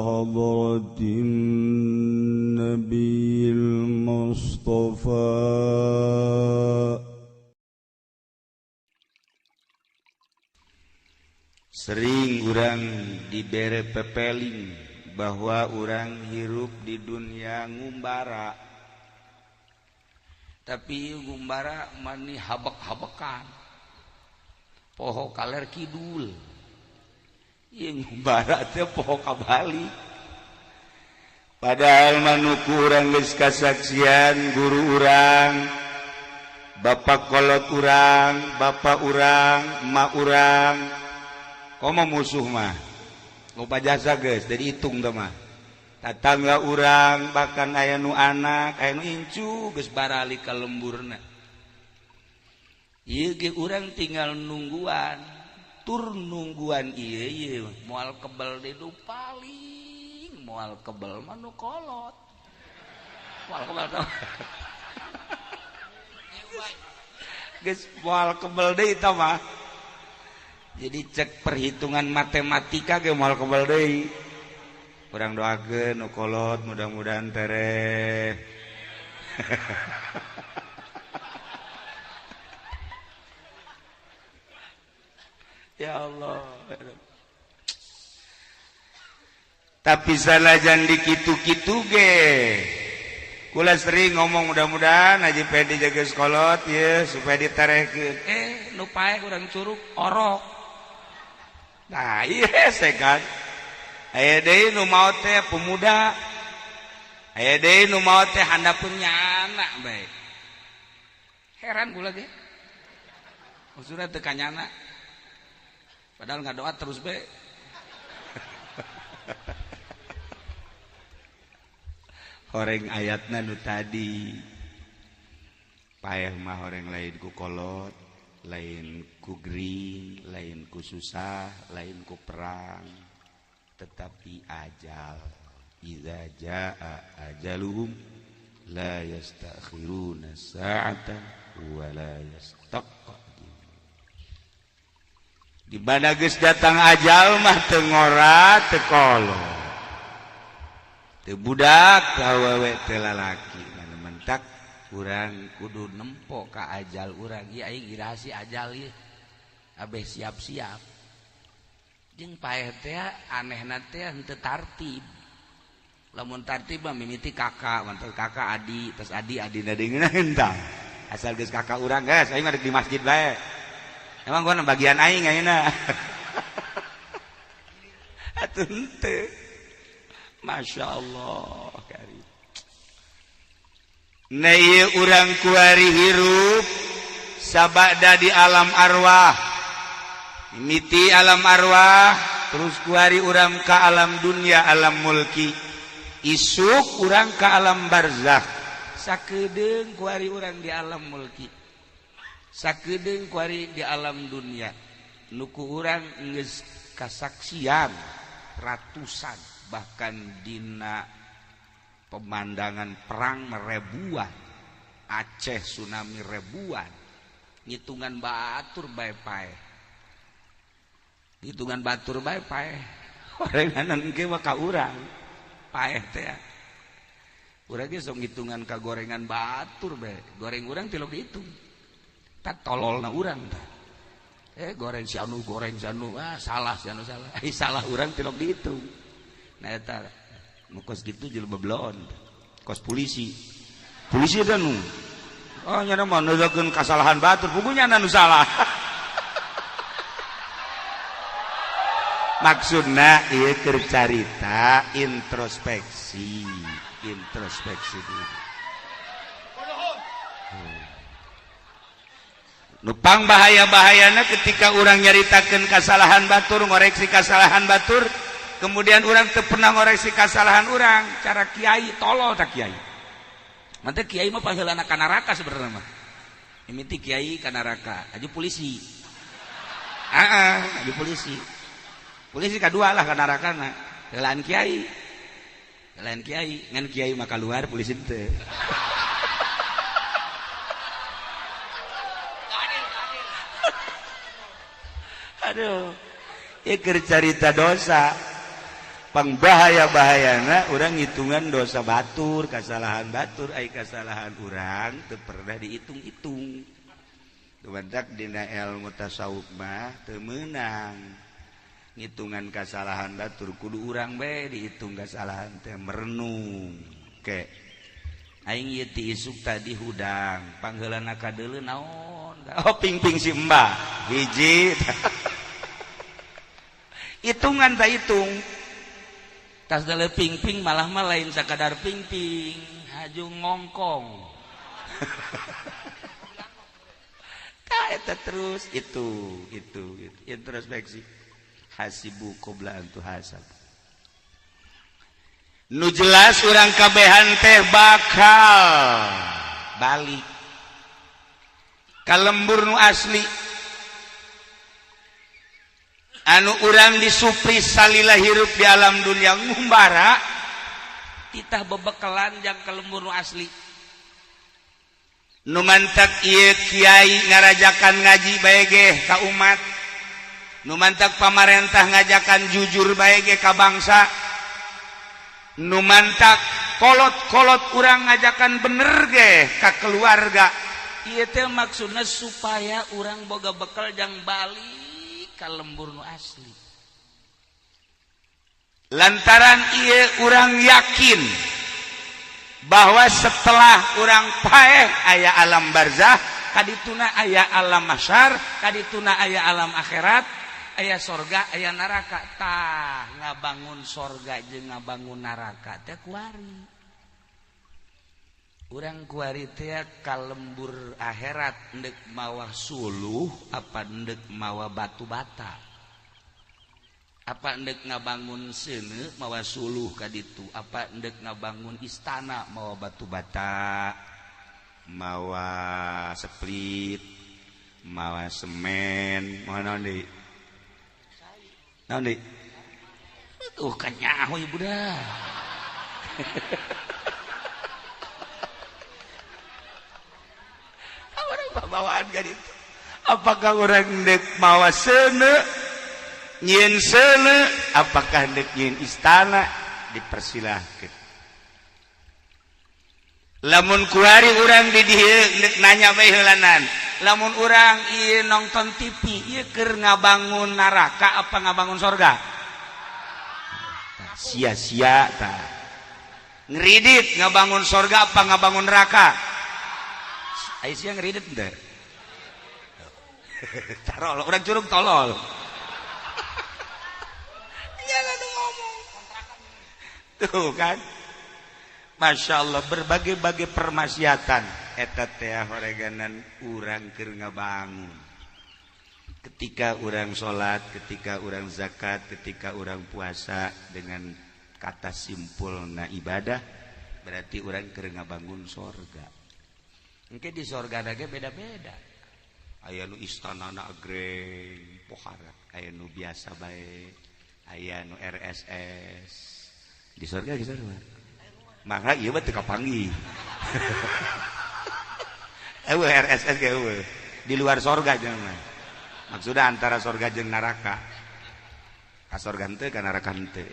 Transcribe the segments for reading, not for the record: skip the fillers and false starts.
حضرة النبي المصطفى. Sering urang dibere pepeling bahwa urang hirup di dunia ngumbara, tapi ngumbara mani habek-habekan poho kaler kidul. Ieu ngumbara teh poho kabalik, padahal manuku urang geus kasaksian guru urang, bapak kolot urang, bapak urang, emak urang. Komo musuh mah loba jasa geus dari hitung teh mah. Tatangga urang bahkan aya nu anak, aya nu incu geus barali ka lemburna. Ieu ge urang tinggal nungguan, tur nungguan ieu ieu moal kebel di nu paling, moal kebel mah nu kolot. Moal kebel teh. Geus moal kebel deui tah mah. Jadi cek perhitungan matematika ge moal kebel deui. Urang doakeun nu kolot mudah-mudahan tereh. Ya Allah. Tapi sanajan dikitu-kitu ge kula sering ngomong mudah-mudahan Haji Pedi jaga sekolot ya supaya diterehkeun. Nu paeh urang curug orok. Nah, iya sekan. Aya deui nu maot teh pemuda. Aya deui nu maot teh handapeun nyana bae. Heran kula ge. Maksudna teu kanyana. Padahal ngadoa terus bae. Horeng ayatna nu tadi. Paeh mah horeng lain ku kolot, lain ku gering, lain ku susah, lain ku perang, tetapi ajal. Idza jaa ajaluhum la yastakhiruna sa'ata wa la yastaqdimun. Di mana geus datang ajal mah teu ngora teu kolot, teu budak, teu awewe, teu lalaki. Mana mentak urang kudu nempo ka ajal urang. Ieu aing iraha si ajal ieu, abeh siap-siap. Jeung paeh teh anehna teh henteu tartib. Lamun tartib mah mimiti kakak, mantel kakak adi, terus adi adina deui ngeunah tah. Asal geus kakak urang geus aing mah di masjid bae. Emang gua bagian aing ayeuna. Atuh henteu. Masya Allah karim. Nah ieu urang kuari hirup sabada di alam arwah, mimiti alam arwah terus kuari urang ka alam dunia, alam mulki, isuk urang ka alam barzakh. Sakedeung kuari urang di alam mulki, sakedeung kuari di alam dunia. Nu ku urang geus kasaksian ratusan bahkan dina pemandangan perang ribuan, Aceh tsunami ribuan, ngitungan batur bae paeh, ngitungan batur bae paeh. Orenganan ge mah ka urang paeh teh. Urang ge sok ngitungan ka gorengan batur bae, goreng urang tilok dihitung. Tak tololna urang tah. Goreng si anu, goreng si anu, ah salah si anu salah. Salah urang tilok dihitung. Nah eta nu kos gitu jelema belon. Kos polisi. Polisi eta nu. Oh nya mah neukeun kasalahan batur, pugunya nu salah. Maksudna ieu keur carita introspeksi, introspeksi diri. Nupang bahaya-bahayana ketika urang nyaritakeun kasalahan batur, ngoreksi kasalahan batur, kemudian urang teu pernah ngoreksi kasalahan urang, cara kiai tolol tak kiai. Mantep kiai mah pangheulana ka neraka sebenarnya mah. Mimiti kiai ka neraka, aju polisi. Heeh, aju polisi. Polisi kadua lah ka nerakana. Heulaan kiai. Heulaan kiai, ngan kiai mah kaluar polisi teu. Aduh, ieu keur carita dosa. Pang bahaya-bahayana urang ngitungan dosa batur, kasalahan batur, ai kasalahan urang teu pernah dihitung-hitung. Tumantak dina ilmu tasawuf mah teu meunang ngitungan kasalahan batur, kudu urang bae dihitung kasalahan teh, merenung. Ke aing ieu ti isuk tadi hudang, pangheulana kadeuleu naon? Oh, pingping si Mbah hiji. Hitungan tak hitung tas dale pingping, malah mah lain sakadar pingping, haju ngongkong. Tah eta terus itu introspeksi, hasibu qabla an tuhasab. Nu jelas urang kabehan teh bakal balik ka lembur nu asli anu urang disupri salila hirup di alam dunia, ngumbara titah bebekelan jang ka lembur nu asli. Nu mantak ieu kiai ngarajakan ngaji bae ge ka umat, nu mantak pamarentah ngajakan jujur bae ge ka bangsa, nu mantak kolot-kolot urang ngajakan bener ge ka keluarga. Ieu teh maksudna supaya urang boga bekal jang balik ka lembur nu asli. Lantaran ieu urang yakin bahwa setelah urang paeh aya alam barzah, kadituna aya alam mahsyar, kadituna aya alam akhirat, aya sorga, aya neraka. Tah ngabangun sorga jeung ngabangun neraka teh kuari. Urang kuari teh ka lembur akhirat ndek mawa suluh apa ndek mawa batu bata, apa ndek ngabangun seuneu mawa suluh ka ditu, apa ndek ngabangun istana mawa batu bata, mawa split, mawa semen, mawa naon deui? Naon deui? Tuh kanyaho ibu dah. Bawaan kan itu. Apakah orang ndek mawa seuneu nyieun seuneu, apakah ndek nyieun istana, dipersilahkeun. Lamun kuari urang di dieu ndek nanya bae heulanan, lamun urang ieu nonton TV ieu keur ngabangun neraka apa ngabangun sorga? Sia-sia tah. Ngeridit ngabangun sorga apa ngabangun neraka? Aisyah ngeridit ente. Tarol, orang curug tolol. Iya lalu ngomong. Tuh kan. Masya Allah, berbagai-bagai permaksiatan eta teh horeganan urang keur ngabangun. Ketika urang salat, ketika urang zakat, ketika urang puasa, dengan kata simpulna ibadah berarti urang keur ngabangun sorga. Engke di sorga ge beda-beda. Aya nu istanana agreng pohara, aya nu biasa bae, aya nu RSS. Di sorga geus sarua. Maka ieu mah teu kapanggih. Eueuh RSS ge eueuh. Di luar sorga jeung mah. Maksudna antara sorga jeung neraka. Ka sorga henteu ka neraka henteu.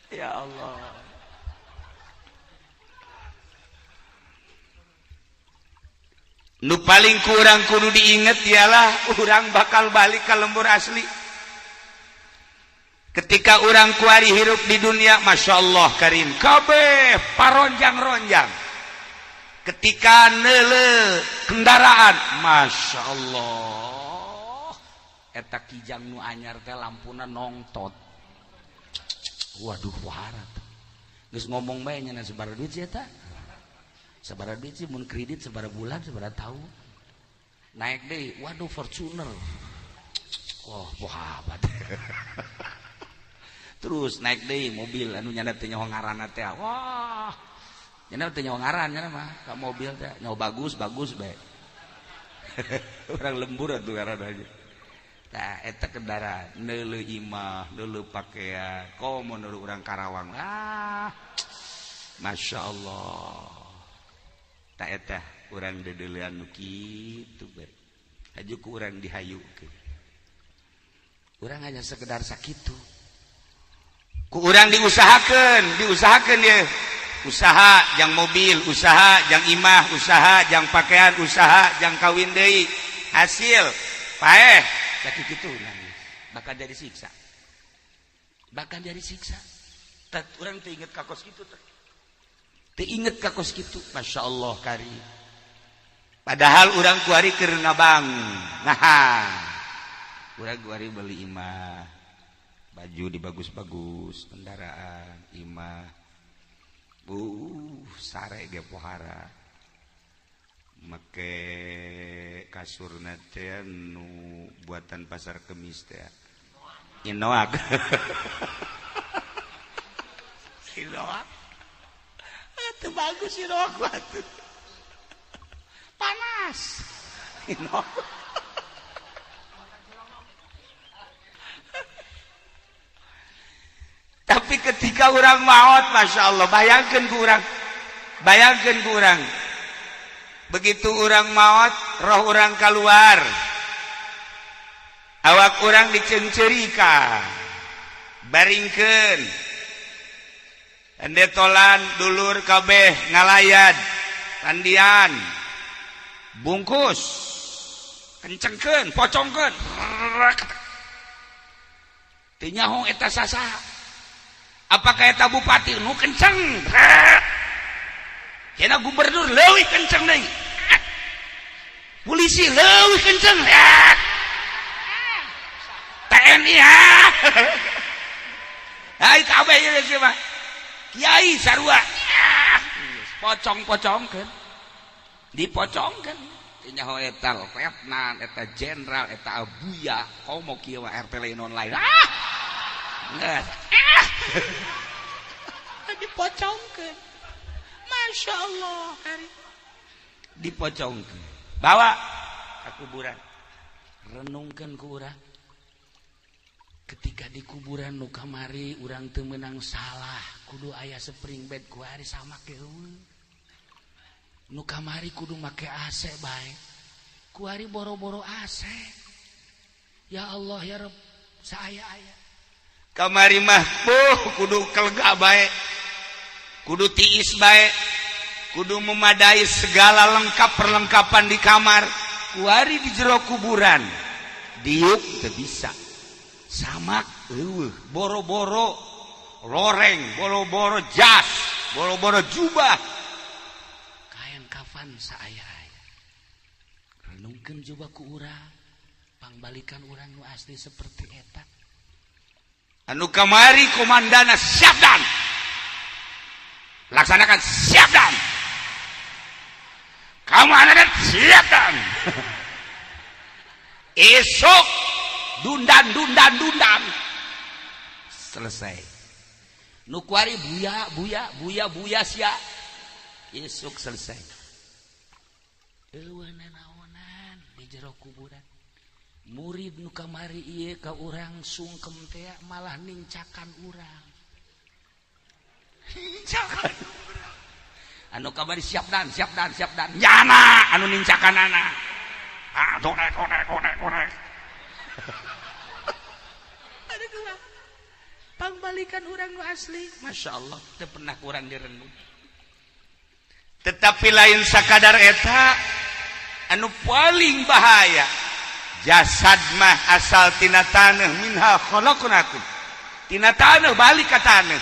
Ya Allah. Nu paling kurang kudu diinget ialah urang bakal balik ke lembur asli. Ketika urang kuari hirup di dunia, Masya Allah karim, kabeh paronjang-ronjang. Ketika neule kendaraan, Masya Allah, eta kijang nu anyar teh lampuna nongtot. Waduh, waharat. Geus ngomong bae nya sabaraha duit sih eta? Sabaraha duit sih mun kredit sabaraha bulan sabaraha tahun. Naik deui, waduh Fortuner. Wah, pohabat. Terus naik deui mobil anu nyana teh nyaho ngaranna teh. Wah. Nyana teh nyaho ngaran nyana mah ka mobil teh nyaho bagus bagus bae. Urang lembur atuh ngaranna aja. Tah eta kendaraan neuleuh imah, neuleuh pakaian, komo neuleuh urang Karawang. Ah. Masya Allah. Tak eta urang dedeulean nu kitu bae. Aju ku urang dihayukeun. Urang hanya sekedar sakitu. Ku urang diusahakan, diusahakan ya. Usaha jang mobil, usaha jang imah, usaha jang pakaian, usaha jang kawin deui. Hasil paeh sakitu kitu nangis. Bahkan jadi siksa. Bahkan jadi siksa. Tat urang teu inget ka kos kitu teh. Teu inget ka kos kitu. Masya Allah kari. Padahal urang kuari keur ngabang. Nah, urang kuari beli imah, baju dibagus-bagus, kendaraan, imah. Sare ge pohara. Make kasurna teh nu buatan Pasar Kemis teh. Inoak. Inoak. Itu bagus inoak batu. Panas. Inoak. Tapi ketika orang maut, Masya Allah, bayangkan ku orang, bayangkan ku orang. Begitu orang maut, roh orang keluar, awak orang dicencerika, baringkeun, endetolan dulur kabeh ngalayat, pandian, bungkus, kencengkeun, pocongkeun, teu nyaho eta sasaha. Apakah eta bupati nu kenceng? Kena gubernur leuwih kenceng deui. Polisi leuwih kenceng. TNI ha. Hai kabeh ieu mah. Kiai sarua. Pocong-pocongkeun. Dipocongkeun. Nyaho eta letnan, eta jenderal, eta abuya, komo kieu mah RT lain online. Ah. Geus. Dipocongkeun. Masya Allah, kari. Dipocongkeun. Bawa ke kuburan. Renungkeun ku urang. Ketika di kuburan nu kamari urang teu meunang salah, kudu aya spring bed kuari sama eueuh. Nu kamari kudu make AC bae. Kuari boro-boro AC. Ya Allah ya Rabb, saaya-aya. Kamari mah kudu kelega bae, kudu tiis bae, kudu memadai segala lengkap perlengkapan di kamar. Kuari di jero kuburan diuk teu bisa, samak eueuh, boro-boro loreng, boro-boro jas, boro-boro jubah, kain kafan saaya-aya. Renungkeun coba ku urang, pangbalikan urang nu asli seperti eta. Anu kamari komandana siap dan laksanakan, siap dan kamu anak siap dan esok dundan dundan dundan selesai. Nu kuari buya buya buya buya sia esok selesai. Eueuh nanaonan di jero kuburan. Murid nu kamari ieu ka urang sungkem teh malah nincakan urang. Nincakan. Anu kamari siap dan siap dan siap dan. Nyana anu nincakan anak. Ah korek korek korek korek. Aduh gua. Pangbalikan urang nu asli. Masya Allah, teu pernah kurang direnung. Tetapi lain sakadar eta, anu paling bahaya jasad mah asal tina taneuh, minha khalaqnakum, tina taneuh balik ka taneuh.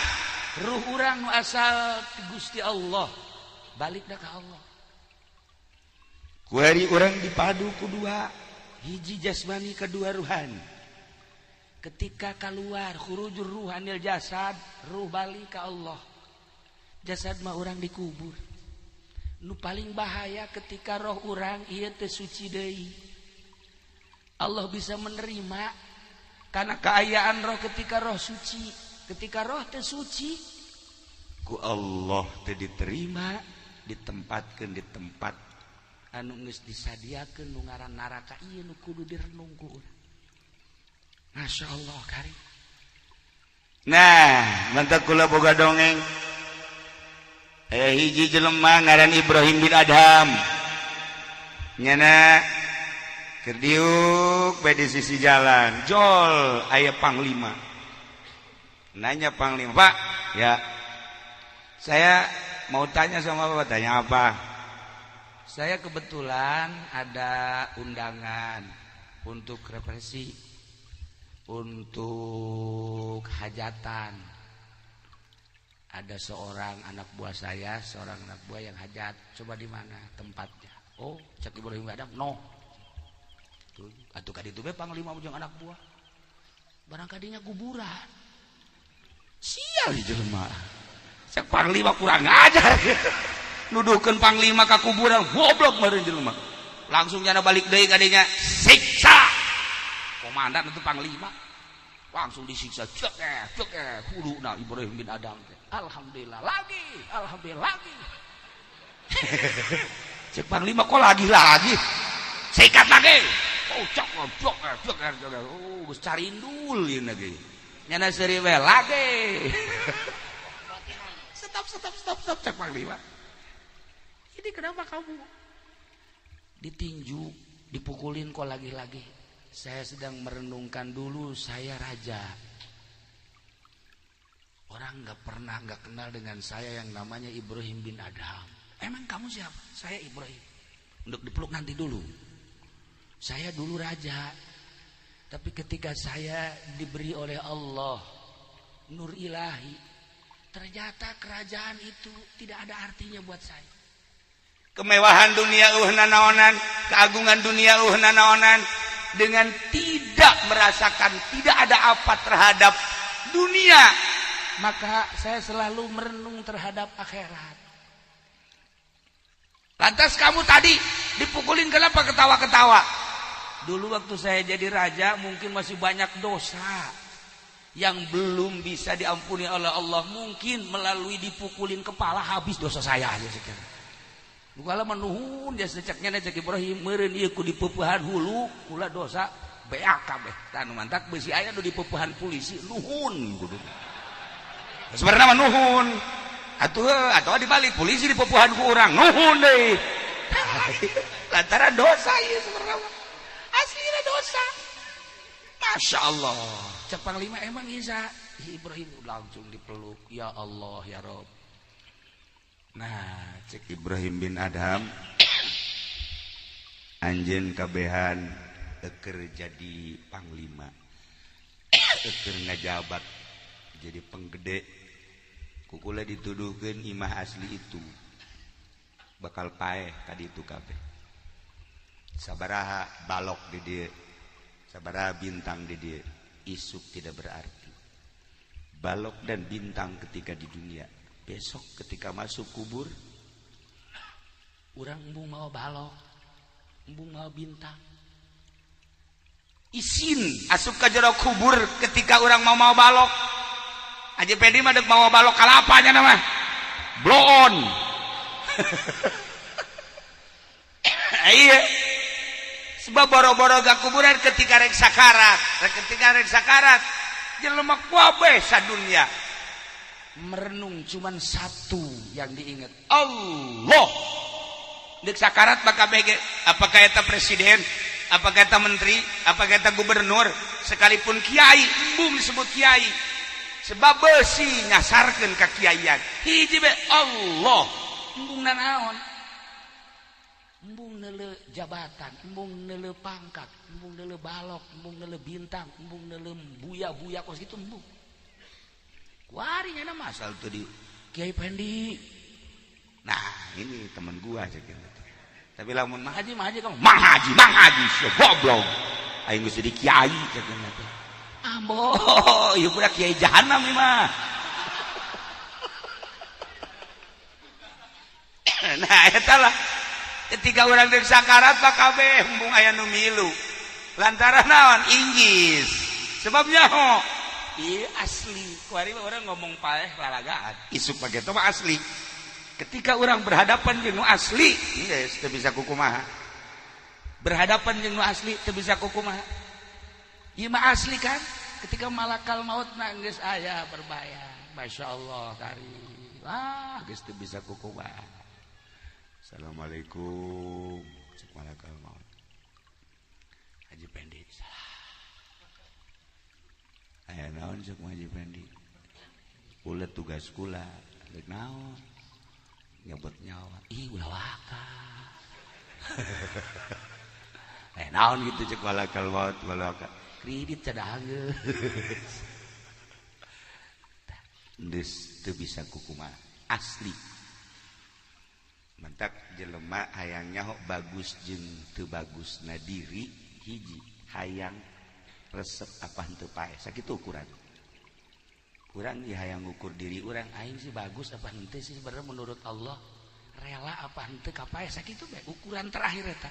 Ruh urang nu asal ti Gusti Allah balik dah ka Allah. Kuari urang dipadu ku dua, hiji jasmani, kedua ruhani. Ketika keluar khurujur ruhanil jasad, ruh balik ka Allah, jasad mah urang dikubur. Nu paling bahaya ketika roh urang ieu teu suci deui. Allah bisa menerima karena keayaan roh ketika roh suci. Ketika roh teu suci ku Allah teu diterima, ditempatkeun di tempat anu geus disadiakeun nu ngaran neraka. Ieu nu kudu direnung ku urang. Masya Allah kari. Nah, mantap kula boga dongeng. Hiji jelema ngaran Ibrahim bin Adham. Nyana keur diuk Isuk bae di sisi jalan jol aya panglima. Nanya panglima, "Pak, ya saya mau tanya sama Bapak." "Tanya apa?" "Saya kebetulan ada undangan untuk represi, untuk hajatan. Ada seorang anak buah saya, seorang anak buah yang hajat. Coba di mana tempatnya?" Oh, cek Ibrahim Adam, no. Tuh, atuh ka ditu be panglima jeung anak buah. Barang kadinya kuburan. Sial di jelema. Cek panglima kurang ajar. Nuduhkeun panglima ka kuburan, goblok meureun jelema. Langsung nyana balik deui kadinya, siksa. Komandan itu panglima. Langsung disiksa, cek cek huluna Ibrahim bin Adam teh. Alhamdulillah lagi, alhamdulillah lagi. Cek panglima kok lagi-lagi. Sikat lagi. Oh, cek cek cek cek. Oh, geus carindul ieu lagi. Nyana seuri we lagi. Stop stop stop stop cek panglima. Ini kenapa kamu ditinju, dipukulin kok lagi-lagi? Saya sedang merenungkan dulu saya raja. Orang nggak pernah nggak kenal dengan saya yang namanya Ibrahim bin Adham. Emang kamu siapa? Saya Ibrahim. Untuk dipeluk nanti dulu. Saya dulu raja. Tapi ketika saya diberi oleh Allah nur ilahi, ternyata kerajaan itu tidak ada artinya buat saya. Kemewahan dunia nanaonan, keagungan dunia nanaonan, dengan tidak merasakan tidak ada apa terhadap dunia, maka saya selalu merenung terhadap akhirat. Lantas kamu tadi dipukulin kenapa ketawa-ketawa? Dulu waktu saya jadi raja mungkin masih banyak dosa yang belum bisa diampuni oleh Allah. Mungkin melalui dipukulin kepala habis dosa saya aja sekarang. Kala menuhun jasa ceknya cek Ibrahim meureun ieu ku dipeupehan hulu kula dosa beak kabeh. Tah nu mantak beusi aya nu dipeupehan polisi nuhun kudu. Sebenarnya mah nuhun. Atuh atau dibalik polisi dipeupehan ku urang nuhun deui. Lantaran dosa ieu sebenarnya. Aslina dosa. Masya Allah. Cek panglima emang bisa. Ibrahim langsung dipeluk. Ya Allah ya Rob. Nah, cek Ibrahim bin Adham, anjeun kabehan eker jadi panglima, eker ngajabat jadi penggede, kukula dituduhkeun imah asli itu bakal paeh tadi itu kabeh. Sabaraha balok di dieu, sabaraha bintang di dieu, isuk tidak berarti. Balok dan bintang ketika di dunia, besok ketika masuk kubur urang embung mau balok, embung mau bintang, isin asup ka jero kubur ketika urang mau mau balok. Aja pedi mah dek mau balok kalapanya nama bloon. Iya, sebab boro-boro gak kuburan ketika rek sakarat, ketika rek sakarat jelema kabeh sadunya merenung cuman satu yang diingat, Allah. Dek sakarat maka bege, apakah eta presiden, apakah eta menteri, apakah eta gubernur, sekalipun kiai, embung disebut kiai sebab besi nyasarkeun ka kiaian. Hiji be Allah, embung nanaon, embung neuleu jabatan, embung neuleu pangkat, embung neuleu balok, embung neuleu bintang, embung neuleu buya-buya kos gitu embung. Kuari nya masal tuh di Kiai Pendi. Nah, ini teman gua aja gitu. Tapi lamun Mang Haji, Mang Haji kamu, Mang Haji, Mang Haji, sia goblok. Aing geus jadi kiai cek teh. Ambo, ieu budak kiai jahanam ieu mah. Nah, eta lah. Ketika urang deuk sakarat mah kabeh embung aya nu milu. Lantaran naon? Inggis. Sebabnya ho, iya asli. Kuari orang ngomong paeh lalagaan. Isuk pakai itu mah asli. Ketika orang berhadapan jeung nu asli, geus teu bisa kukumaha. Berhadapan jeung nu asli teu bisa kukumaha. Ieu mah asli kan? Ketika malakal maut na geus aya berbayang. Masya Allah kari. Wah, geus teu bisa kukumaha. Assalamualaikum. Cek malakal maut. Haji Pendi, salah. Aya naon cek Haji Pendi? Kula tugas kula, rek naon? Nyebut nyawa. Ih, ulah waka. Naon gitu cek malakal maut malaka. Kredit cadah geus. Geus teu bisa kukumaha asli. Mantak jelema hayang nyaho bagus jeung teu bagusna diri hiji hayang resep apa henteu paeh sakitu ukuran. Urang ieu hayang ngukur diri urang aing sih bagus apa henteu sih sebenarnya menurut Allah rela apa henteu ka paeh sakitu bae ukuran terakhir eta.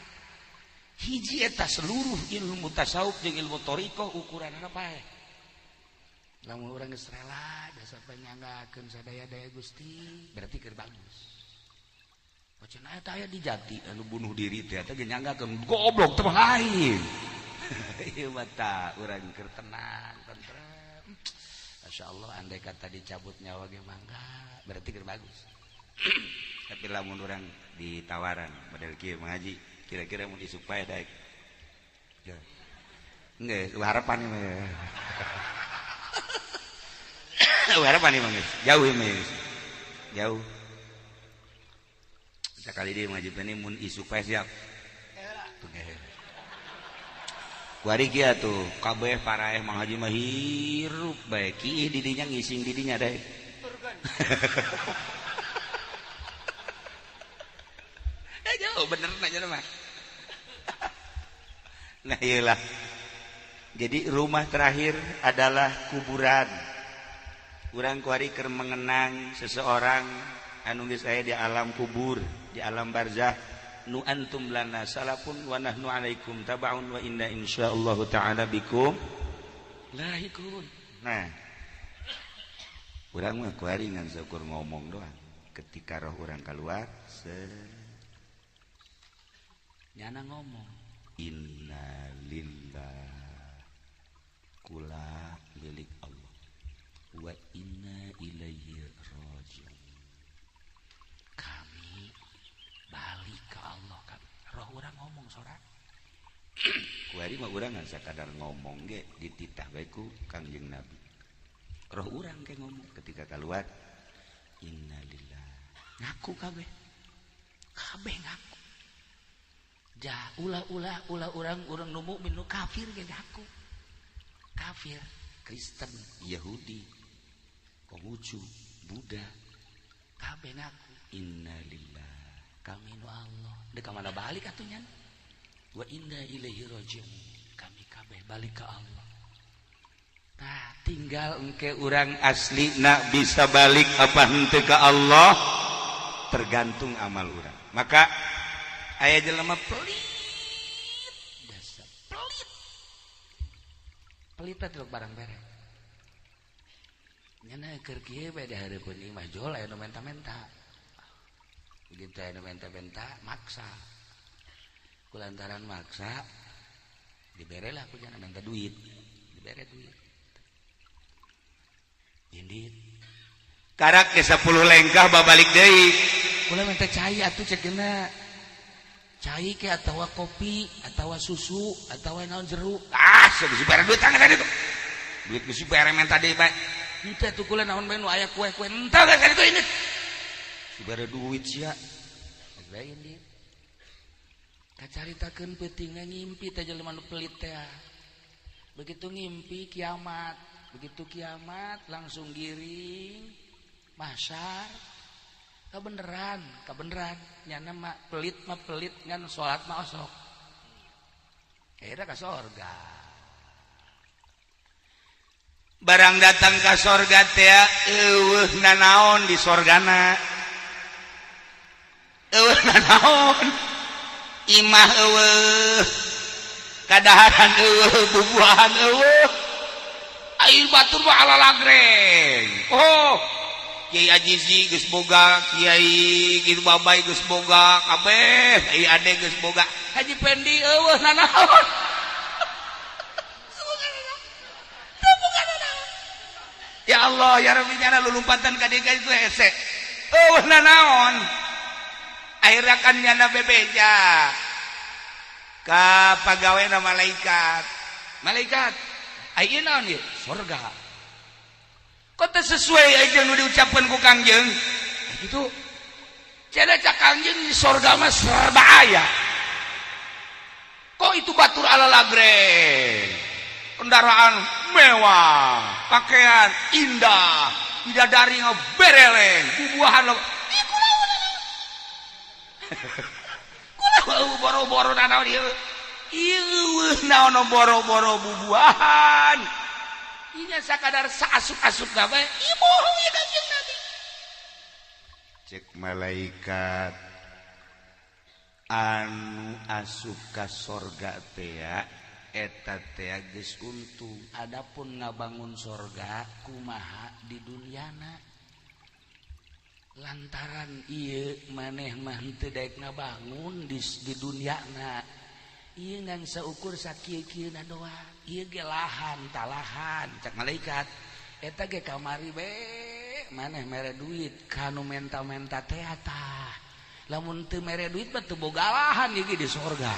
Hiji eta seluruh ilmu tasawuf jeung ilmu thariqah ukuranna paeh. Lamun urang geus rela jasa panyanggakeun sadaya-daya Gusti berarti keur bagus. Cenah eta aya di jati anu bunuh diri teh eta ge nyanggakeun goblok teh lain. Ieu mah tah urang keur tenang tentrem. Masyaallah andai kata dicabut nyawa ge mangga berarti keur bagus. Tapi lamun urang ditawaran model kieu Mang Haji kira-kira mun isuk paeh daek. Ya. Geus harapan ieu mah. Harapan ieu mah geus. Jauh ieu mah. Jauh. Sekali dia ngaji ini mun isuk paeh siap. Kuari kieu tuh kabeh paraeh Mang Haji mah hirup bae kiih di dinya ngising di dinya daek. Jauh bener nanya mah. Nah iyalah. Jadi rumah terakhir adalah kuburan. Urang kuari keur mengenang seseorang anu geus aya di alam kubur, di alam barzah. Nu antum lana salafun wa nahnu alaikum tabaun wa inna insyaallah ta'ala bikum lahikun. Nah, urang mah kuari ngan syukur ngomong doang. Ketika roh urang keluar nyana ngomong inna lillah kula milik Allah wa inna ilaihi rajiun. Kami balik ke Allah kami. Roh urang ngomong sorak. Kuari mah urang ngan sakadar ngomong ge dititah bae ku Kangjeng Nabi. Roh urang ke ngomong ketika keluar inna lillah. Ngaku kabeh. Kabeh ngaku. Jah ulah-ulah ulah urang-urang nu mukmin nu kafir ge ngaku. Kafir, Kristen, Yahudi, Konghucu, Buddha, kabeh ngaku innalillah kami nu Allah. Deuk ka mana balik atuh nya? Wa inna ilaihi rajiun. Kami kabeh balik ke Allah. Tah tinggal engke urang aslina bisa balik apa henteu ka Allah tergantung amal urang. Maka aya jelema pelit dasar pelit pelit teh barang bere nyana keur kieu bae di hareupeun imah jol aya nu menta-menta begitu aya nu menta-menta maksa kulantaran maksa dibere lah ku nyana menta duit dibere duit indit karak ke 10 lengkah babalik deui kula menta cai atuh cek geuna cai ke atawa kopi atawa susu atawa naon jeruk ah geus bare duit tangan itu duit geus bare menta deui bae henteu atuh kula naon bae nu aya kue-kue henteu geus itu ini bare duit sia bae indit kacaritakeun peutingna ngimpi teh jelema nu pelit teh begitu ngimpi kiamat begitu kiamat langsung giring mahsyar kabeneran nyana mah pelit ngan salat mah osok akhirnya ka sorga barang datang ka sorga teh eueuh nanaon di sorgana eueuh nanaon imah eueuh kadaharan eueuh bubuahan eueuh air batur mah alalagreng oh Kiai Ajizi geus boga, Kiai kitu Babay geus boga, kabeh Kiai Ade geus boga. Haji Pendi eueuh nanaon. Ya Allah, ya Rabbi nyana lulumpatan ka dieu itu hese. Eueuh nanaon. Akhirnya kan nyana bebeja. Ka pagawe malaikat. Malaikat, ayeuna naon ieu? Sorga. Kok teu sesuai jeung nu diucapkeun ku Kangjeng? Gitu. Cenah cak Kangjeng di sorga mah serba aya. Kok itu batur ala lagreng? Kendaraan mewah, pakaian indah, bidadari bereleng, bubuahan lo. Ih, kula boro-boro naon ieu? Ieu naon boro-boro bubuahan. Ieu sakadar saasup-asup bae. Ieu bohong ieu Kangjeng Nabi. Cek malaikat, anu asup ka sorga teh eta teh geus untung. Adapun ngabangun sorga kumaha di duniana, lantaran ieu maneh mah teu daek ngabangun di duniana, ieu ngan saukur sakieu-kieuna doang, ieu ge lahan talahan. Cak malaikat, eta ge kamari be maneh mere duit kanu menta-menta teh, tah lamun teu mere duit mah teu boga lahan ieu ge di sorga.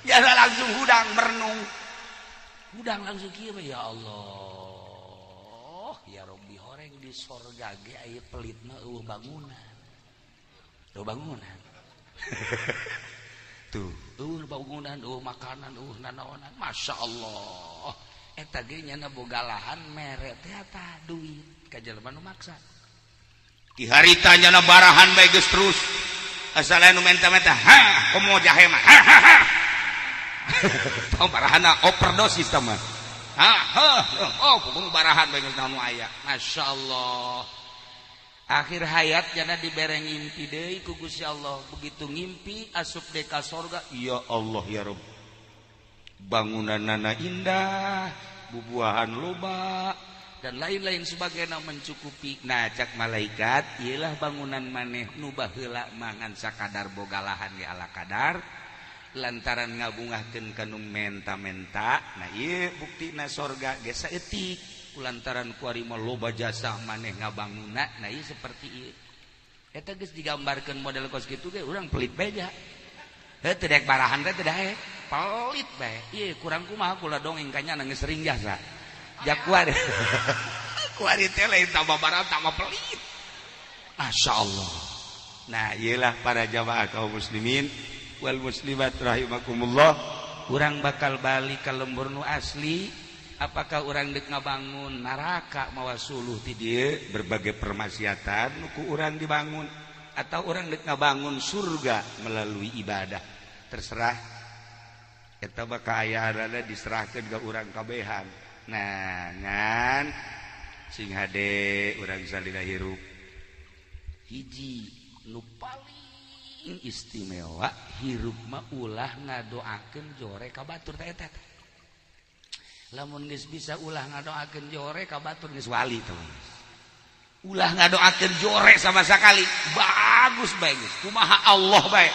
Ya langsung hudang merenung, hudang langsung kieu, ya Allah ya Robbi, horeng di sorga ge aya pelit mah eueuh bangunan, eueuh bangunan tuh, eueuh bangunan, eueuh makanan, eueuh nanaonan. Masya Allah, eta ge nyana boga lahan mere teh tah duit ka jelema nu maksa. Di harita nyana barahan bae geus terus asal anu menta-menta, ha komo jahe mah, ha ha ha. Tong barahana overdosis tah mah. Ha ha, oh kudu barahan bae geus naon aya. Masya Allah, akhir hayat jana dibere ngimpi deui ku Gusti Allah. Begitu ngimpi asup deui ka sorga, ya Allah ya Rabb, bangunanana indah, bubuahan loba, dan lain-lain sebagainya mencukupi. Nah, cak malaikat, ialah bangunan maneh nu baheula mangan sakadar boga lahan ge ala kadar lantaran ngabungahkeun kanu menta-menta. Nah, ieu buktina sorga ge saeutik lantaran kuari mah loba jasa maneh ngabangunna. Nah, ieu seperti ieu, eta geus digambarkeun model kos kitu ge urang pelit bae ja. Heuh, teu daek barahan teh, teu daek, pelit bae. Ieu kurang kumaha kula dongeng ka nyana, geus sering jasa jak kuari. Kuari teh lain tambah barahan, tambah pelit. Masya Allah. Nah, iyalah para jamaah kaum muslimin wal muslimat rahimakumullah. Urang bakal balik ke lembur nu asli. Apakah urang dek ngabangun neraka mawa suluh ti dieu? Berbagai permaksiatan nu ku urang dibangun, atau urang dek ngabangun surga melalui ibadah, terserah. Eta bakal aya diserahkan ke urang kabehan. Nah, ngan sing hade urang salila hirup, hiji nu paling istimewa, hirup mah ulah ngadoakeun jore ka batur teh. Eta lamun geus bisa ulah ngadoakeun jore ka batur, geus wali tuh. Ulah ngadoakeun jore sama sekali, bagus bae geus kumaha Allah bae.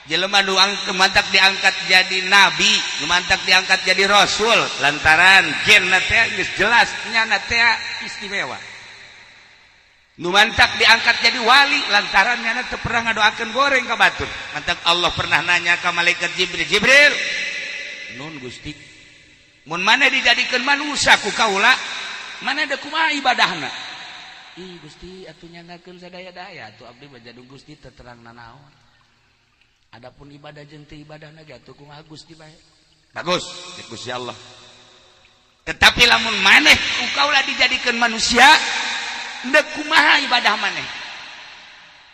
Jelema nu mantak diangkat jadi nabi, nu mantak diangkat jadi rasul, lantaran genna teh geus jelas nyana teh istimewa. Nu mantak diangkat jadi wali lantaran nyana teu pernah ngadoakeun goreng ka batur. Mantak Allah pernah nanya ka malaikat Jibril, "Jibril, Nun Gusti. Mun mana dijadikan manusia ku kaula, mana ada kumaha ibadahna?" "Ih Gusti, atuh nyangakeun sadaya-daya atuh abdi mah jadung Gusti teu terang nanaon. Adapun ibadah jeung teu ibadahna ge atuh kumaha Gusti bae." "Bagus," cek Gusti Allah, "tetapi lamun maneh ku kaula dijadikan manusia, ndek kumaha ibadah maneh?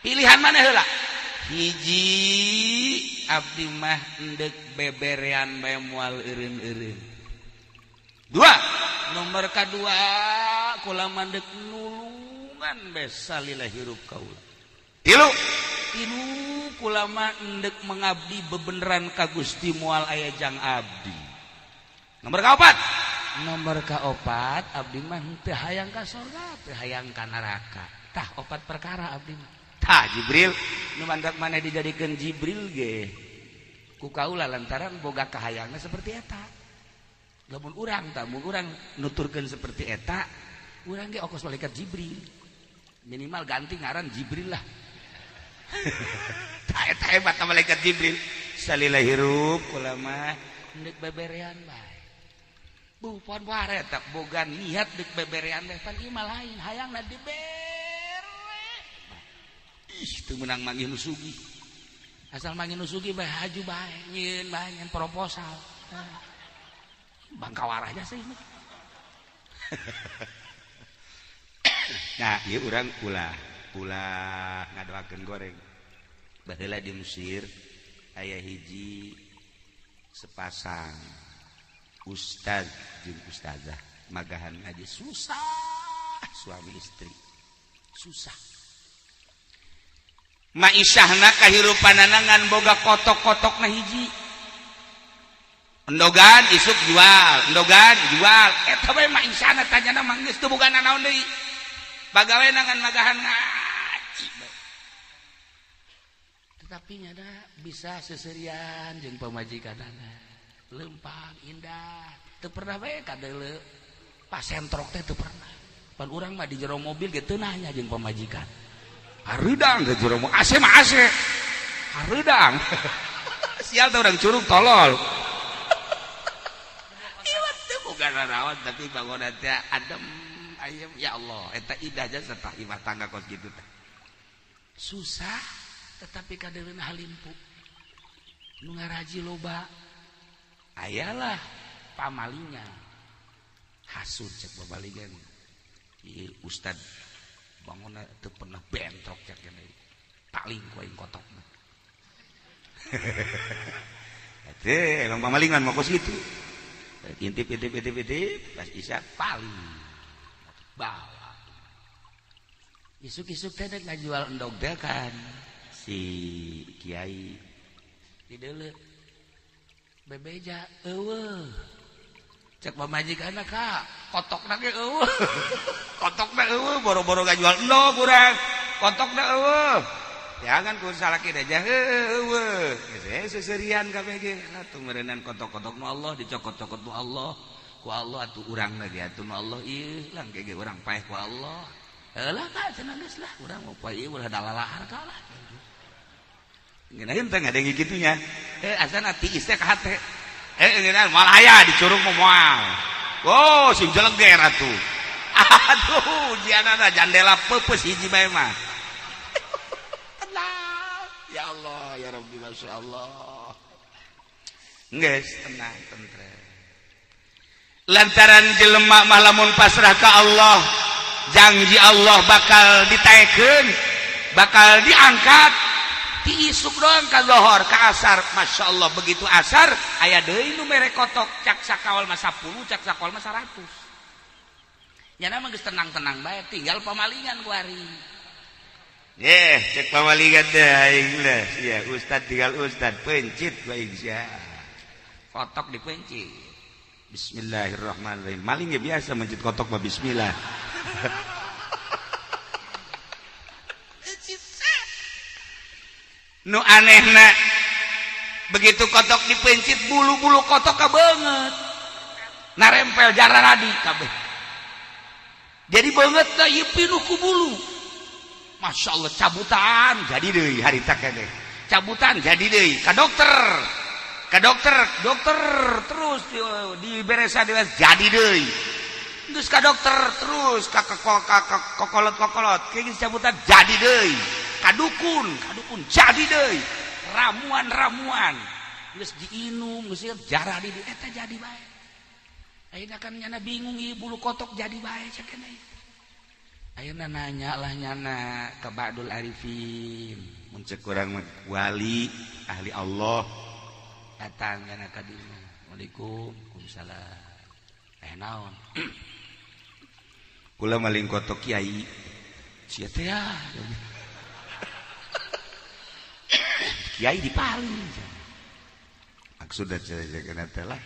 Pilihan maneh heula. Hiji, abdi mah endek beberean bae moal eureun-eureun. Dua, Nomor kadua, kula mandek nulungan bae salila hirup kaula. Tilu, Tilu, kula mah endek mengabdi bebeneran ka Gusti, moal aya jang abdi. Nomor kaopat, Nomor kaopat, abdi mah teu hayang ka sorga, teu hayang ka neraka. Tah, opat perkara abdi mah." Tah Jibril, Nu mantak maneh dijadikeun Jibril ge ku kaula lantaran boga kahayangna seperti eta. Lamun urang tah, mun urang nuturkeun seperti eta, urang ge okos malaikat Jibril, minimal ganti ngaran Jibril lah. Eta hebat malaikat Jibril. Salila hirup kula mah deuk beberean bae. Bu pon ware tak boga niat deuk beberean bae pan ieu mah lain hayangna dibere. Ih teu meunang manggih nu sugih. Asal manggih nu sugih bae haju bae nyieun bae nyen proposal. Bangka warahnya sih. Nah, ieu urang ulah ulah ngadoakeun goreng. Baheula di Mesir aya hiji sepasang ustaz jeung ustazah magahan ngaji susah suami istri susah maisahna kahirupanana ngan boga kotok-kotokna hiji endogan isuk jual endogan jual eta bae maisahna tanyana mah geus teu boga nanaon deui pagawe ngan magahan ngaji bae. Tetapi nyana bisa seserian jeung pamajikanana lempang indah teu pernah bae kadeuleu pasentrok teh teu pernah pan urang mah di jero mobil ge teu nanya jeung pamajikan hareudang ke jero mobil AC mah AC hareudang sial teh urang curug tolol ieu teh boga naraon tapi bangunan teh adem ayem ya Allah eta indah jasa tah imah tangga kos kitu teh susah tetapi kadeuleuna halimpu nu ngaraji loba ayalah pamalinya hasud cek babaligan ieu ustad bangunna teu pernah bentrok cek kene paling ku aing kotokna teh emang pamalingan mah kos kitu intip intip intip intip pas isya paling bawa isuk-isuk teh dek ngajual endog teh kan si kiai dideuleu bebeja eueuh cek pamajikanna ka kotokna ge eueuh kotokna eueuh boro-boro ngajual endog urang kotokna eueuh jangan ku salaki aja eueuh geus seserian kabeh ge atuh meureunnan kotok-kotok nu Allah dicokot-cokot nu Allah ku Allah atuh urangna ge atuh nu Allah ieu lang ge urang paeh ku Allah heulah ka cenah geus lah urang mau paeh ieu ulah dalalahar ka lah ngeunaheun teh ngadenge kitunya asana tiis teh ka hate ngeunaheun moal aya dicurug mah moal oh sing jeleger atuh aduh ujianana jandela peupeus hiji bae mah tenang ya Allah ya Rabbi masyaallah geus tenang tentrem lantaran jelema mah lamun pasrah ka Allah janji Allah bakal ditaekeun bakal diangkat diisuk doang ka lohor ka asar Masya Allah begitu asar aya deui nu mere kotok cak sakawal mah 10 cak sakawal mah 100 nyana mah geus tenang-tenang bae tinggal pamalingan ku ari cek pamalingan teh aing lah sia ustad tinggal ustad pencit bae sia kotok dipencit bismillahirrahmanirrahim maling ya biasa mencit kotok mah bismillah. Nu anehna begitu kotok dipencit bulu-bulu kotok kabeungeut narempel jararadi kabeh jadi beungeut teh ieu pinuh ku bulu Masya Allah cabutan jadi deui harita keneh cabutan jadi deui ka dokter dokter terus diberesa jadi deui geus ka dokter terus ka kokolot-kokolot geus cabutan jadi deui kadukun kadukun jadi deui ramuan-ramuan geus diinum geus jarah di eta jadi bae ayeuna kan nyana bingung ieu bulu kotok jadi bae cek keneh ayeuna nanya lah nyana ka Ba'dul Arifin mun cek urang wali ahli Allah datang nyana ka dieu Assalamualaikum waalaikumsalam naon kula maling kotok kiai sia teh ya kiai dipaling maksudna cenah teh lah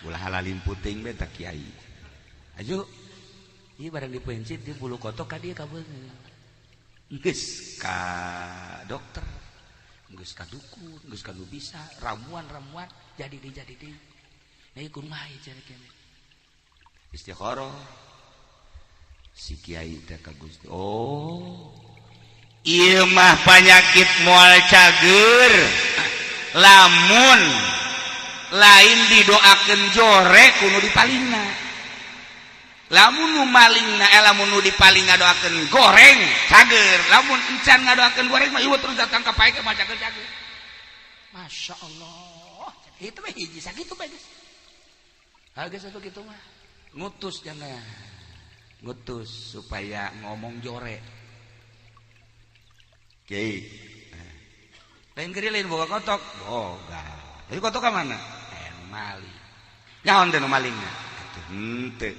ulah halalim puting bae tah kiai aju ieu barang dipencit di bulu kotok ka dieu kabeungeut geus ka dokter geus ka dukun geus ka nu bisa ramuan-ramuan jadi deui nah ieu kumaha ieu cenah kene istikharah si kiai teh ka Gusti oh Ieu mah panyakit moal cager lamun lain didoakeun jore ku nu dipalingna. Lamun nu malingna, eh, lamun nu dipaling ngadoakeun goreng, cager. Lamun encan ngadoakeun goreng mah ieu terus datang ka pae mah cager cager. Masya Allah, itu mah hiji sakitu bae geus. Ha, geus atuh kitu mah. Ngutus, jangan ngutus supaya ngomong jore. Kiai lain gede, lain boga kotok, boga. Tapi kotok ka mana? Eh, nu maling. Nyaon teh nu malingna? Atuh henteu.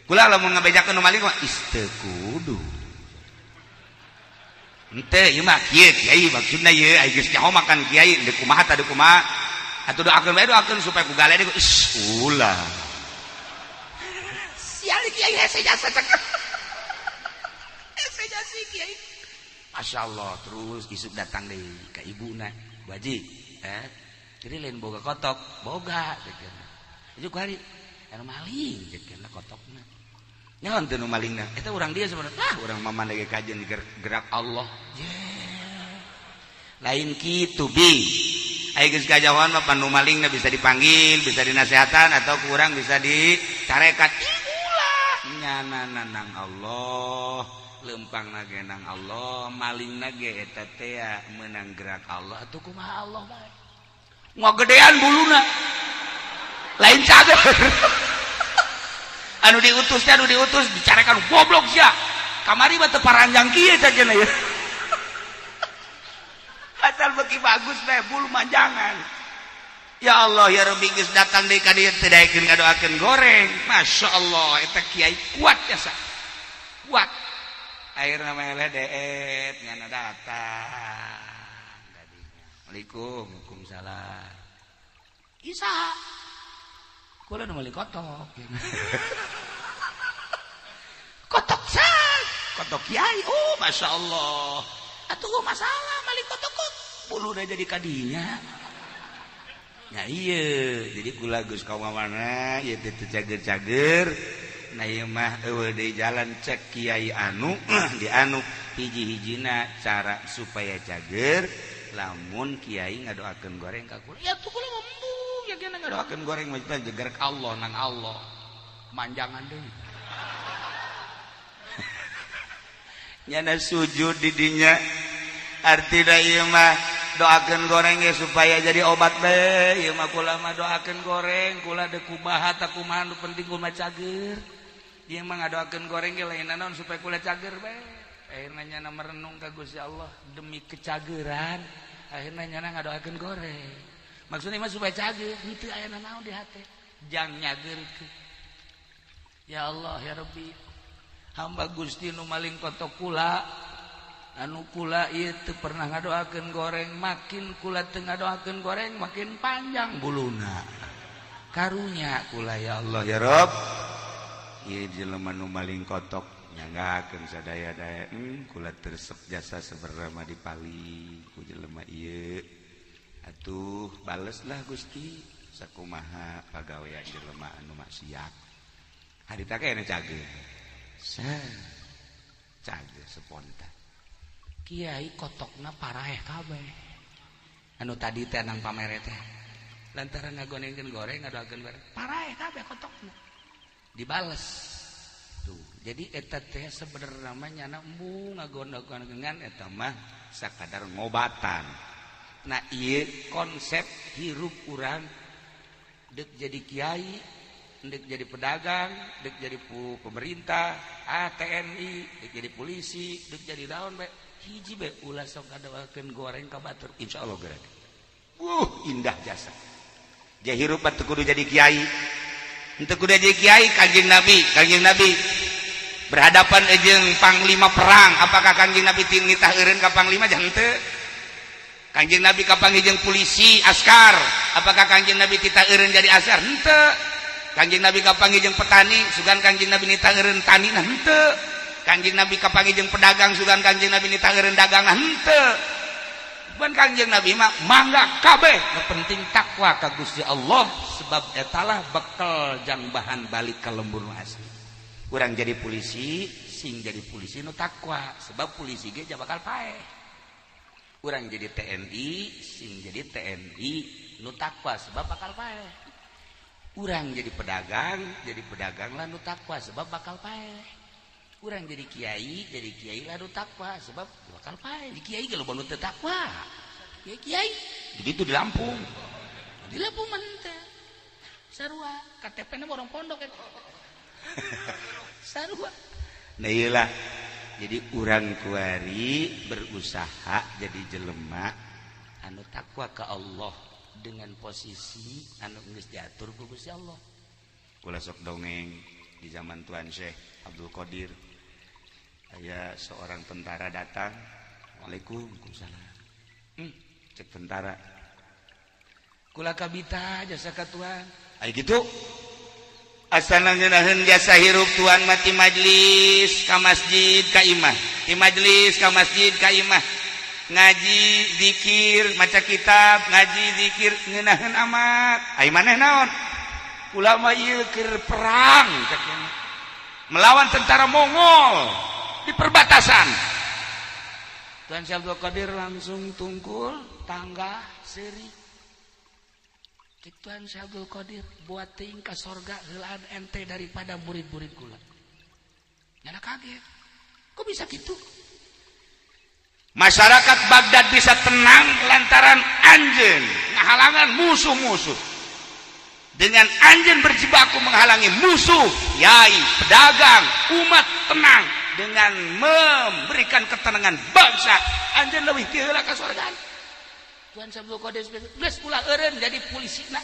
Kula lamun ngabejakeun nu maling mah is teu kudu. Henteu, ieu mah kieu, kiai, maksudna ieu ai geus nyaho makan kiai deuk kumaha tah, deuk kumaha. Atuh doakeun bae, doakeun supaya ku gale deui. Is ulah. Sial, kiai hese jasa cek. Hese jasa kiai. Masya Allah, terus isuk datang deh ke ibuna. Bu Haji, eh, jadi lain boga kotok, boga cek. Itu kuari anu maling cek kotokna. Nyaon teu nu malingna? Eta urang dia sebenarnya. Ah, urang mah maneh kajian gerak Allah. Yeah. Lain kitu bi. Ai geus kajauhan mah nu malingna bisa dipanggil, bisa dinasehatan atau kurang bisa dicarekan. Ulah nyana nang Allah, lempang ge nang Allah, maling ge eta teh menang gerak Allah. Atuh kumaha Allah bae. Ngagedean buluna. Lain cager. Anu diutus teh, anu diutus dicarekan, goblok sia. Kamari mah teu paranjang kieu cagena ya. Asal beki bagus bae bulu manjangan. Ya Allah ya Rabbi, geus datang deui ka dieu teu daekeun ngadoakeun goreng. Masya Allah, eta kiai kuat jasa. Kuat. Akhirna mah deet ngana datang. Tadinya. Assalamualaikum, waalaikumsalam. Isa. Kula nu meuli kotok. Kotok sah. Kotok kiai. Oh, Masya Allah. Atuh masalah mali kotok kok. Bulu udah jadi kadinya. Ya iya, jadi kula geus ka mana ieu teh teu cager-cager. Nah, ieu mah eueuh deui jalan cek kiai anu di anu hiji-hijina cara supaya cager lamun kiai ngadoakeun goreng ka kula. Ya tuh kula ngembung ya kena ngadoakeun goreng mah jeger ka Allah nang Allah. Manjangan deui. Nyana sujud di dinya. Artina ieu mah doakeun goreng ge supaya jadi obat bae. Ieu mah kula mah doakeun goreng, kula deuk kumaha ta kumaha nu penting kula cager. Ieu mah ngadoakeun goreng ge lain naon supaya kula cager bae. Akhirna nyana merenung ka Gusti Allah demi kecageran, akhirna nyana ngadoakeun goreng. Maksudna mah supaya cager, henteu aya naon di hate. Jang nyageurkeun. Ya Allah ya Rabbi, hamba Gusti nu maling kotok kula, anu kula ieu teu pernah ngadoakeun goreng, makin kula teu ngadoakeun goreng makin panjang buluna. Karunya kula ya Allah ya Rabb. Ieu jelema nu maling kotok nyanggakeun sadaya-daya, kula teresep jasa sebenarnya mah dipali ku jelema ieu. Atuh baleslah Gusti sakumaha pagawean jelema anu maksiat. Harita kene cager. Cager spontan. Kiai kotokna paraeh kabeh. Anu tadi teh nang pamere teh. Lantaran ngagonengkeun goreng ngadoakeun goreng, paraeh kabeh kotokna. Dibales. Tuh, jadi eta teh sebenarnya mah nyana embung ngagonengkeun eta mah sakadar ngobatan. Nah, ieu konsep hirup urang deuk jadi kiai, dek jadi pedagang, dek jadi pemerintah, TNI, dek jadi polisi, dek jadi daun bae. Hiji bae ulah sok ngadoakeun goreng ka batur, insyaallah gerak. Indah jasa. Ja hirup mah teu kudu jadi kiai. Henteu kudu jadi kiai. Kanjeng Nabi, Kanjeng Nabi berhadapan jeung panglima perang, apakah Kanjeng Nabi nitah eureun ka panglima? Jangan teu. Kanjeng Nabi kapanggih jeung polisi, askar, apakah Kanjeng Nabi titah eureun jadi askar? Henteu. Kanjeng Nabi kapanggih jeung petani, sugan Kanjeng Nabi nitah eureun tani? Nah, henteu. Kanjeng Nabi kapanggih jeung pedagang, sugan Kanjeng Nabi nitah eureun dagang? Nah, henteu. Ban Kanjeng Nabi mah mangga kabeh, nu penting takwa ka Gusti Allah, sebab etalah bekal jang bahan balik ka lembur asli. Kurang jadi polisi sing jadi polisi nu takwa, sebab polisi ge bakal paeh. Urang jadi TNI sing jadi TNI nu takwa, sebab bakal paeh. Urang jadi pedagang lah nu takwa, sebab bakal paeh. Urang jadi kiai lah nu takwa, sebab bakal paeh. Di kiai ge loba nu teu takwa. Kiai begitu di Lampung. Di Lampung mah teh sarua KTP na borong pondok eta. Sarua. Nah iyalah, jadi urang kuari berusaha jadi jelema anu takwa ke Allah dengan posisi anu geus diatur ku Gusti Allah. Kula sok dongeng di zaman Tuan Syekh Abdul Qadir, aya seorang tentara datang, waalaikumsalam. Cek tentara, kula kabita jasa ka tuan. Ay gitu. Asana ngeunaheun jasa hirup tuan mati majlis ka masjid ka imah, di majlis ka masjid ka imah, ngaji zikir maca kitab, ngaji zikir ngeunaheun amat. Ai maneh naon? Kula mah ieu keur perang cek melawan tentara Mongol di perbatasan. Tuan Syekh Abdul Qadir langsung tungkul tangga seuri. Cek Tuan Syekh Abdul Qadir buat ting ka sorga heulaan ente daripada murid-murid kula. Nyana kaget. Kok bisa gitu? Masyarakat Baghdad bisa tenang lantaran anjeun ngahalangan musuh-musuh. Dengan anjeun berjibaku menghalangi musuh, yai, pedagang, umat tenang dengan memberikan ketenangan bangsa. Anjeun leuwih ti heula ka sorga. Tuan Syekh Abdul Qadir geus ulah eureun jadi polisina.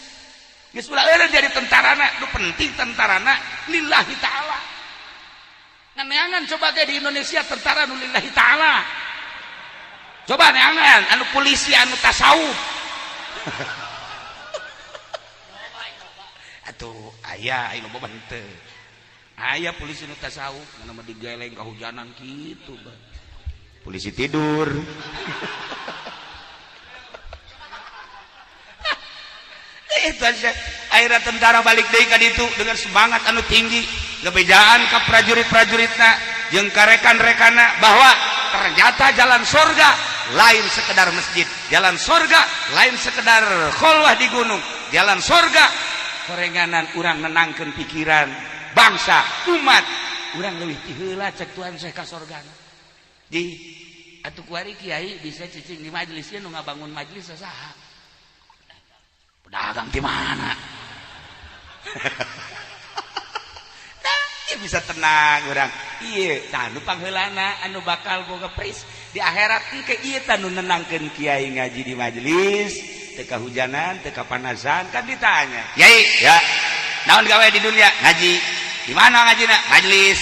Geus ulah eureun jadi tentarana, nu penting tentarana lillahi ta'ala. Nganeangan coba ge di Indonesia tentara nu lillahi ta'ala. Coba neangan anu polisi anu tasawuf. Atuh aya anu loba henteu. Aya polisi nu tasawuf mana mah digeleng kahujanan kitu bah. Polisi tidur. Itu aja. Akhirnya tentara balik deui ka ditu dengan semangat anu tinggi, ngebejaan ka prajurit-prajuritna jeung ka rekan-rekanna bahwa ternyata jalan sorga lain sekedar masjid, jalan sorga lain sekedar kholwah di gunung, jalan sorga korenganan urang nenangkeun pikiran bangsa umat urang leuwih ti heula cek Tuhan Syekh ka sorgana. Di atuh kuari kiai bisa cicing di majelis nu ngabangun majelis saha? Pedagang di mana? Nah, bisa tenang urang. Ieu tah nu pangheulana anu bakal boga pris di akhirat engke ieu tah nu nenangkeun kiai ngaji di majelis, teu kahujanan, teu kapanasan, kan ditanya. Yai, ya. Naon gawe di dunia? Ngaji. Di mana ngajina? Majelis.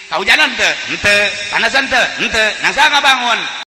Kahujanan teu? Henteu. Panasan teu? Henteu. Nang saha ngabangun?